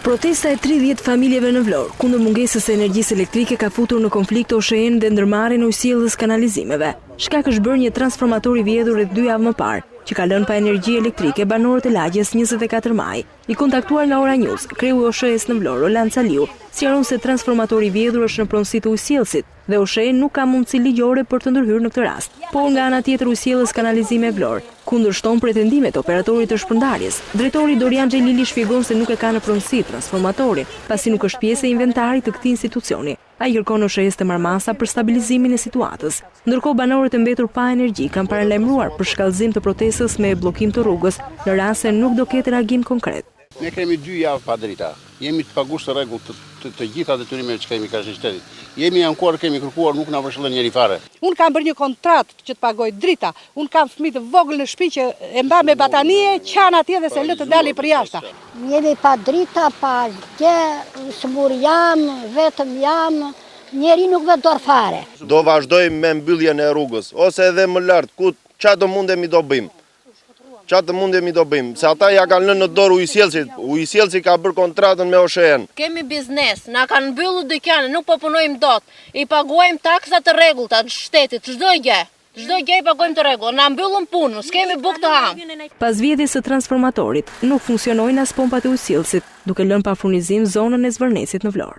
Protesta e 30 familjeve në Vlorë kundër mungesës së energjisë elektrike ka futur në konflikt OSHEE-në dhe ndërmarrjen e ujësjellës kanalizimeve. Shkak është bërë një transformator i vjedhur rreth dy javë më parë, që ka lënë pa energji elektrike banorët e lagjes 24 maj. I kontaktuar nga Ora News, kreu i OSHEE-së në Vlorë, Roland Saliu, sqaron se transformatori i vjedhur është në pronësi të ujësjellësit, dhe OSHEE nuk ka mundësi ligjore për të ndërhyrë në këtë rast. Por nga ana tjetër Ujësjellës Kanalizime Vlorë kundërshton pretendimet e operatorit të shpërndarjes. Drejtori Dorian Xhelili shpjegon se nuk e ka në pronësi transformatorin, pasi nuk është pjesë e inventarit të këtij institucioni. Ai kërkon OSHEE-së të marrë masa për stabilizimin e situatës. Ndërkohë banorët e mbetur pa energji kanë paralajmëruar përshkallëzim të protestës me bllokim të rrugës në rast se nuk do ketë reagim konkret. Ne kemi dy javë pa drita. Jemi të pagues të rregullt të, të, të gjitha detyrimeve që kemi karshi shtetit. Jemi ankuar, kemi kërkuar, nuk na vërshëllen njeri fare. Unë kam bërë një kontratë që të pagoj drita. Unë kam fëmijë të vogël në shtëpi që e mba me batanije, qan atje dhe s'e lë të dali përjashta. Jemi pa drita, pa gjë, sëmurë jam, vetëm jam, njeri nuk vë dorë fare. Do vazhdojmë me mbylljen e rrugës, ose edhe më lart, ku ça të mundemi do bëjmë. Ça të mundemi do bëjmë, se ata ja kanë lënë në dorë ujësjellësit, ujësjellësi ka bërë kontratën me OSHEE-n. Kemi biznes, na kanë mbyllur dyqanin, nuk po punojmë dot. I paguajmë taksa të rregullta shtetit, çdo gjë. Çdo gjë i paguajmë të rregullt. Na mbyllën punën, s'kemi bukë të hamë. Pas vjedhjes së transformatorit, nuk funksionojnë as pompat e ujësjellësit, duke lënë pa furnizim zonën e Zvërnecit në Vlorë.